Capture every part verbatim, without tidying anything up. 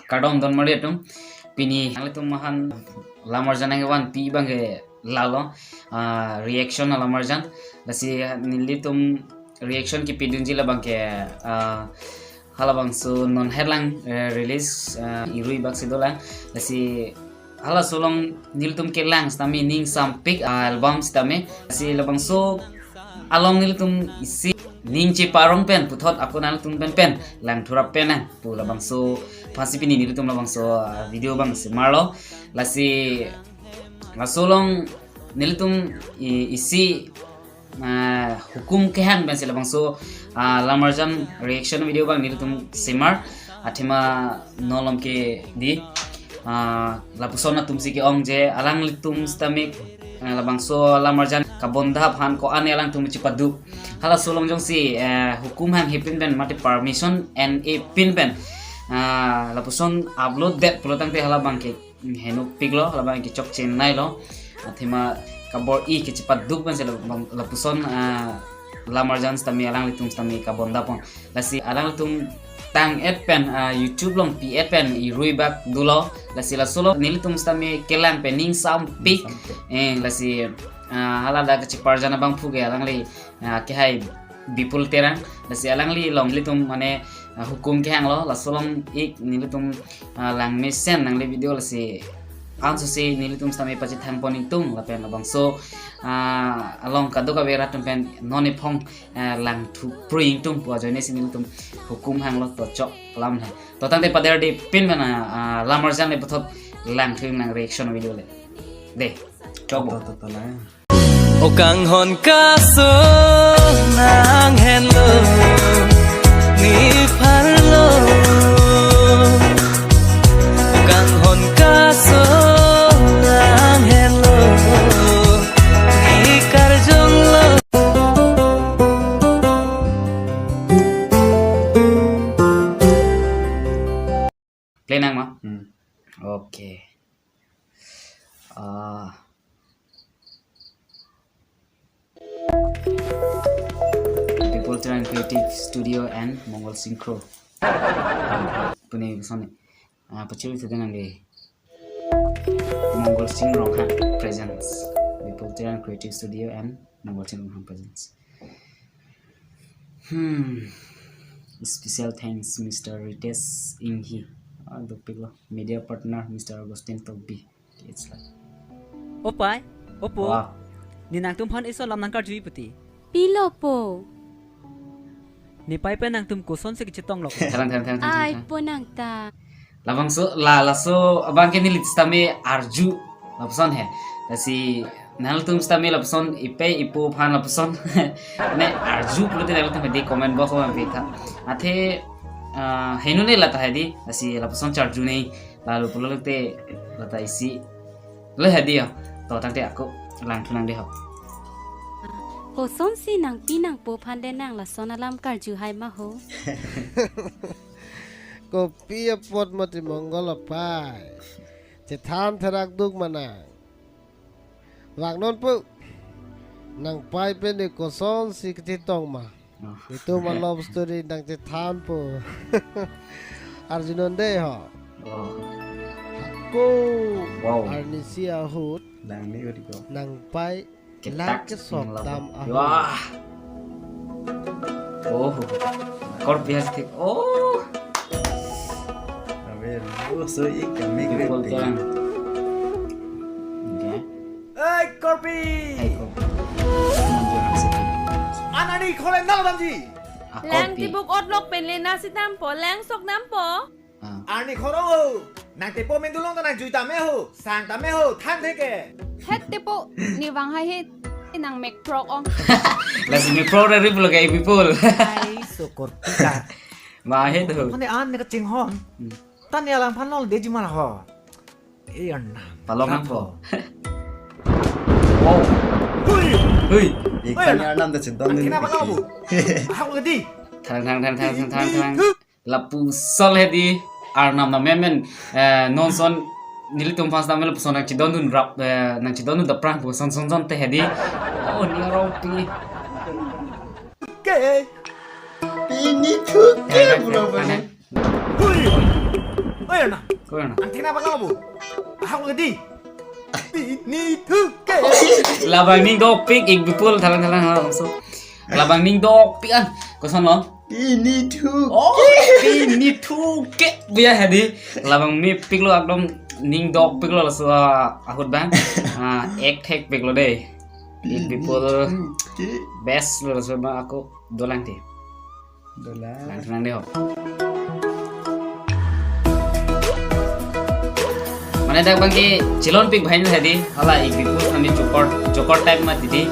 Kardom don mari atum. Pini nanglitum aphan lamarjan nangvanpi abang ke lalo, ah, reaction alamarjan. Lasi nelitum reaction kepidunji labang ke, ah, halabangso non herlang, eh, release, ah, Irui Bak si dolang. Lasi halaso along nelitum kelang sitame ning sampik, ah, album sitame. Lasi labangso along nelitum isi ning cheparong pen puthot ako nangtum pen pen lang thurap pen nang pu labangso aphansi pini nelitum labangso, ah, video abang semarlo. Lasi laso along nelitum i-, isi, ah, hukum kehang pensi labangso, ah, lamarjan reaction video abang nelitum semar. Athema non along ke di, ah, lapuson atumsi ke-ong je alanglitum sitame, ah, labangso lamarjan kabonda aphan ko-an alangtum chepadu. Halaso along jongsi, eh, hukum hanghe pin pen mate permission en-e pin pen, ah, lapuson upload det pulo tangte halabang ke henopiklo, halabang ke chokche nailo. Athema kabor-i kechepadu pensi labang, lapuson, ah, lamarjan sitame alanglitum sitame kabonda pon. Lasi alanglitum tang-et pen, ah, YouTube along pi-et pen Irui Bak dolo. Lasi laso along nelitum sitame kelang pen ning sampik. Sampik. Eh, lasi, ah, hala dak kacheparjan abangphu ke alangli, ah, kehai Bipul Terang. Lasi alangli along nelitum mane, ah, hukum kehanglo. Laso along ik nelitum, ah, langmesen nangli video lasi ansose nelitum sitame pachethang pon ingtung lapen labangso, ah, along kadokave rat atum pen non ephong, ah, lang thu pru ingtung pu ajoine si nelitum hukum hanglo to chok lam he. To tangte pader di pin mana, ah, lamarjan le puthot lang thu nang reaction video le. De, chok bo. To, to, to, lang. O kanghon kaso nang henlo, ne pharlo. O kanghon kaso nang henlo, ne karjonglo. Play nang ma? Hmm. Okay. Ah. Bipul Terang Creative Studio and Mongol Synchro. Pune sone. Ah, pachiri sedang nangli. Mongol Sing Ronghang presents. Bipul Terang Creative Studio and Mongol Sing Ronghang presents. Hmm. Special thanks, Mister Ritesh Inghi. Ah, dopiklo. Media partner, Mister Augustine Tokbi. It's like, Opai, opo. Wow. Ne nangtumphan ison lam nangkarju puti. Pilo po. Nepei pen nangtum kosonsi kachetonglo? Therang, therang, therang, therang, ai therang. Po nangta. Labangso, la, laso abang ke neli sitame arju lapuson he. Lasi nangtum sitame lapuson ipei ipo aphan lapuson ne arju pulote nangtum hedi comment box ma pitha. Athe, ah, henu ne lata hedi, lasi lapuson charju ne lalu pulote lata isi. Le hedi ya. To tangte ako lang thu nang dei ho. Kosonsi nangpi nangpo aphan le nang lason alam karju hai ma ho? Kopi apot mati Mongol apai. Chethan therak duk ma nang. Vak non po. Nangpei pen ne kosonsi kachetong ma? Oh. Itum a love story nangchethan po. Arjunon dei ho. Oh. Ko. Wow. Arnisi ahut. Lang ni ko di ko. Nangpei. Ketak lang kesok sing tam labo. Ahut. Wah. Oh. Kor bias tik. Oh. Abe, oh, so ik kami. Bipul Terang. Okay. Ei, Korpi! Ei, Korpi. An arni khor le nang damji. Ah, lang Korpi. Tibuk otlok pen le nasi dampo, lang sok dampo. Ah. Arni khor ho. Nang tepo mendulong ta nang jui tame ho, sang tame ho, than theke. Het tepo, ne vang hai het, nang mek prok ong. Lasi mek prok dari pulo kai Bipul. Ai, so Korpi ka. Ma het ho. Mane an ne kachinghon. Hmm. Tan ne alang phan nol de jumar ho. Eh, Arnam. Palong nang po. Wow. Hui. Hui. Ikan Arnam ta chinton dun. Kenapa kau, Bu? Aku gedi. Thang, thang, thang. Lapuson hedi Arnam na memen, eh, non son nelitum fans na memen lapuson nangchidondun rap, eh, nangchidondun daprang pu son son son te hedi. Oh, ne arong pi. Ke. Pini thu ke, eh, pulo eh, bang. Eh. Hui! Oi, Arnam. Oi, Arnam. Nang thena bang apa bu? Ahok lagi. Pini thu ke. Labang ning dopik ik bipul thalang thalang ha langsung. Labang ning dopik an. Koson lo? Pini thu. Oh, pini thu ke. Biya hadi. Labang mepiklo ekdom ning dopiklo laso, ah, ahut bang. Ah, ek thekpiklo dei. Ik bipul. Pini thu ke. Best lo laso ma ako dolang ti. Dolang. Lang lang dei ho. Mane dak bang ke chilonpik bhai hadi hala ik bipul kami chokor chokor type ma titi.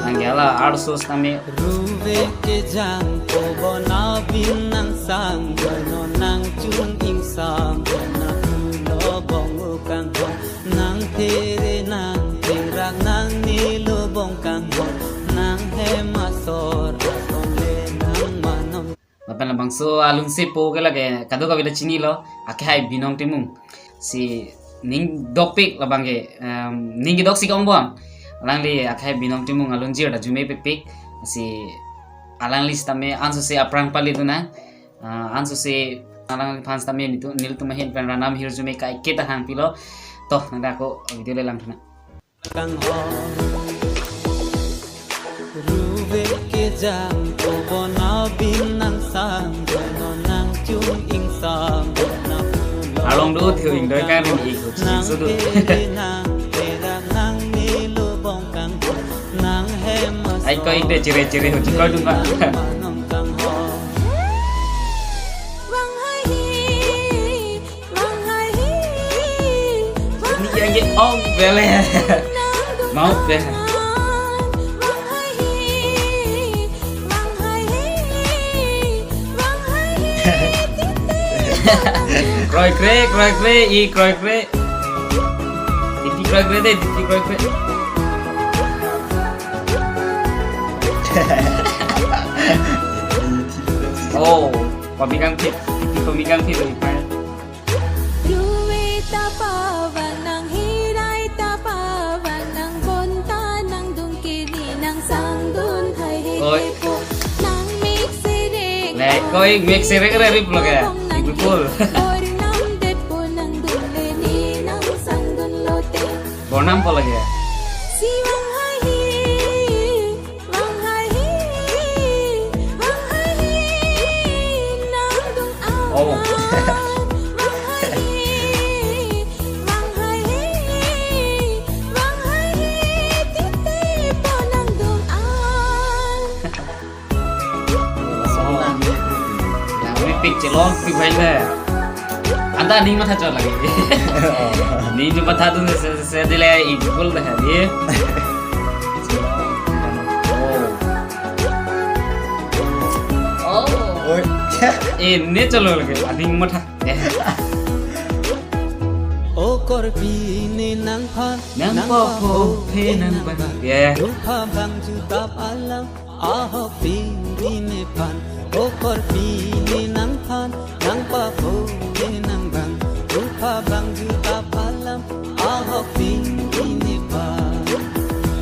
Bang ke hala arso kami. Ruve kejang ko bona bin nang sang, no nang chung ingsam, na pulo bong ukang ho. Nang phere nang pherak nang nilo bong kang ho, nang hem asor akong le nang manom. Lapen labangso alun si po ke lake kadokave ta chinilo, akhai Binong Timung. Si ning dopik labang ke, em, ning kedok si kong bom. Alangli akhai Binong Timung alun jir ta jume pepik. Si alangli sitame anso si aphrang pali tu na. Ah, anso si alangliphan sitame nitu, nelitum ahin pen Arnam hirjume kaiketa hangpilo. To, nang ako video le lang thuna. Kang ho. Ruve kejang ko bona bin nang sang, no nang chung ingsam, na pulo. Along do theo ingdoi kan ring ik nang sudu. Phere nang pherak nang nilo bong kang ho, nang hem asor. Ai ko ik de chere chere ho, ko dun ba. Manom kang ho. Wang hai hi, wang hai hi, wang. Ni yang ke ong bele. Mau be. Wang hai hi, wang hai hi, wang hai hi. Kroikre, kroikre, ik kroikre. Titi kroikre dei, titi kroikre. Oh, pamikang phit, titi pamikang phit lo ipai. Ruve ta pavan nang, hirai ta pavan nang, bonta nang dun kiri nang sangdun hai he. Oi. Tepo nang mik serek. Nai, ko ik mik serek re rip lo ke. Bong nang ik bipul. Bor nam det po nang dun le ni nang sangdun lote. Bor nam po lagi ya? Si wang hai hi, wang hai hi, wang hai hi, nang dung awan. Oh. Wang hai hi, wang hai hi, wang hai hi, titi po nang dung awan. Nang mepik chelonpik bhai le. Anta ning matha chot lagi. Ning jo matha dun se, se, se dile ik bipul dah di. Oh. Oh. Eh, ne chalo lagi. Aning matha. Eh. O korpi ne nangphan, nang papo phe nang bang. Yeah. Rupa bang jutap alam. Ahok pini nephan, o korpi ne nangphan, nang papo ne nang bang, rupa bang jutap alam, ahok pini nephan.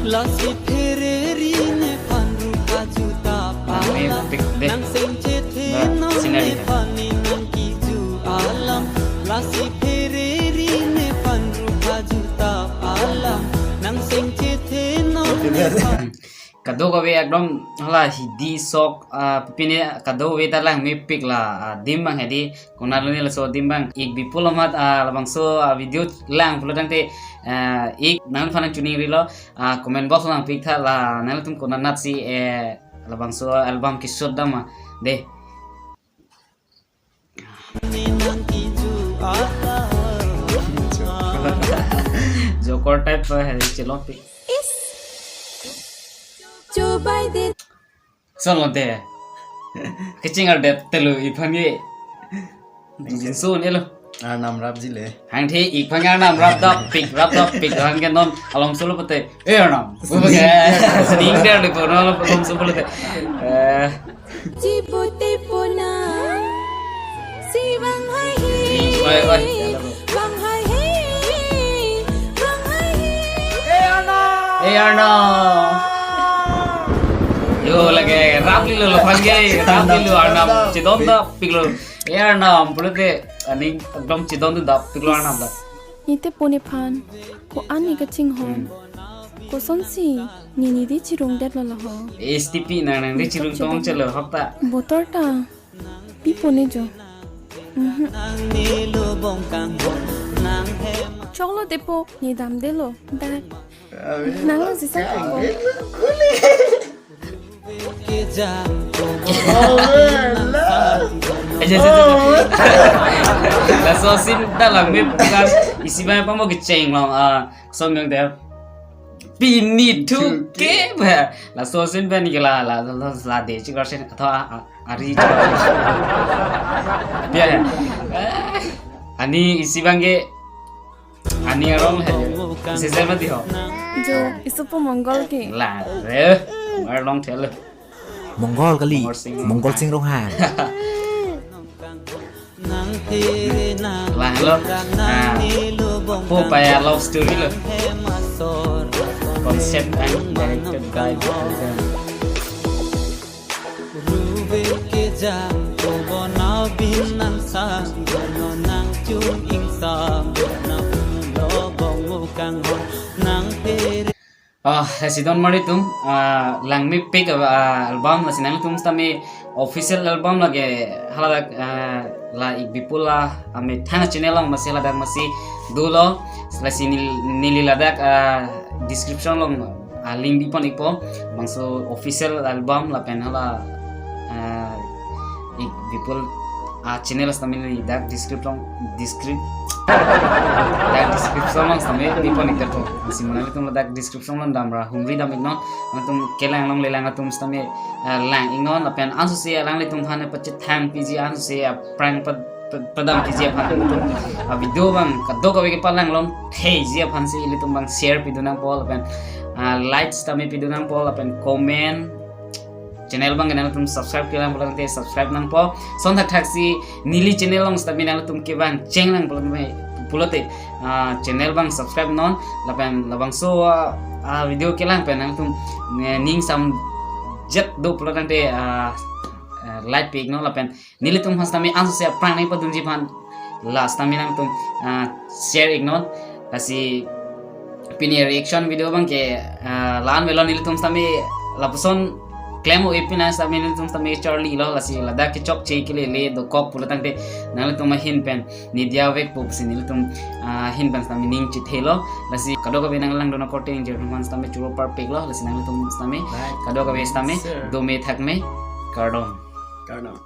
Lasi phereri nephan rupa jutap alam, nang seng chethe non nephan ne nang kiju alam. Lasi phereri nephan rupa jutap alam, nang seng chethe non nephan. Kadokave ekdom hala hidi sok, ah, pine kadokave ta lang mepik la, ah, adim bang hedi, konat lo ne laso adim bang ik bipul amat, ah, labangso, ah, video lang pulo tangte, ah, ik nangphan nang chuning rilo, ah, comment box nang pik tha la nangtum konat nat si, eh, labangso album ke shoot dam ma de. Jokor type pa hai chelonpik. Is. Cobai de. Son lo de. Keching ar det telo iphan ye. Jinso ne lo. Arnam rap ji le. Hangthe iphan Arnam rap dapik, rap dapik, hang ke non along solo pate. Eh, Arnam. Bukan. Sning der de kono along solo pate. Eh. Chipu tipu na. Si bang hai hi. Oi, oi. Bang hai hi. Bang hai hi. Eh, Arnam. Eh, Arnam. Yo, lagi rap lilo lo phan ke, rap lilo Arnam. Chedondapik lo. Eh, Arnam, pulote. Aning ekdom chidon tu dap tu keluar nam dap. Nite pone phan. Ko ani kachinghon. Hmm. Kosonsi nini di chirungdetlo laho. S T P nang nang di chirung tong chelo hok ta. Botor ta. Pi pone jo. Mhm. Choklo depo, ne damdelo. Dak. Nanglo sisa ko. Aja, aja, aja. Laso asin ta langme, isi abang pamo kecheng long, ah, song yang deh. Pini thu ke ba. Laso asin pen ke la, la, la, la de chikar sen atho a, a, ari chikar sen. Dia ya. Ani isi abang ke, ani arong he. Sese mati ho. Jo, isopo Mongol ke. La re. Arlong thel. Mongol kali. Mongol Sing Mongol Sing Ronghang. Lang lo. Ah. Po paya love story lo. Concept and directed by Ruben Kejang, ko bonau bin nang sang, bono nang chung ing sam, bono lo bong ukang hon, nang pere. Ah, lasi don mari tum, ah, langmepik, ah, album lasi nangtum sitame official album lake haladak, ah, la ik Bipul amethang channel along masi haladak masi dolo, lasi nel-, neli ladak, ah, description along, ah, link bipon ikpo, bangso official album lapen hala, ah, ik Bipul a channel sitame neli dak description, descrip-, dak description along sitame bipon ikpo. Lasi mo nangtum ladak description along damra humri dam iknon. Nangtum kelang longle lang atum sitame, eh, lang iknon. Lapen ansose alanglitum aphan pachethang piji ansose aphrang pad-, pad-, padam piji aphan nangtum. Ah, video abang kadokave kepalang longtheji aphansi ilitum abang share pidun nangpo lapen, ah, like sitame pidun nangpo lapen comment. Channel abang nangtum subscribe kelang pulang te subscribe nangpo. Son thakthak si neli channel along sitame nangtum kevang cheng lang pulang me pulote, ah, channel abang subscribe non lapen labangso, ah, ah, video kelang pen nangtum, eh, ning samjek do pulang te, ah, ah, like pi iknon lapen nelitum aphan sitame ansose aphrang nangpadunji aphan la sitame nangtum, ah, share iknon. Lasi pini reaction video abang ke, ah, la-an avelo, nelitum sitame lapuson klem o-e pin sitame nelitum sitame charli lo, lasi ladak kechokche kelele dokok pulo tangte nanglitum ahin pen ne diya vekpo pusi nelitum, ah, ahin pen sitame ning chethelo. Lasi kadokave nanglangdun akorte ingjir aphan sitame choro parpik lo, lasi nanglitum sitame, like, kadokave sitame, share, dome thakme, kardom. Kardom.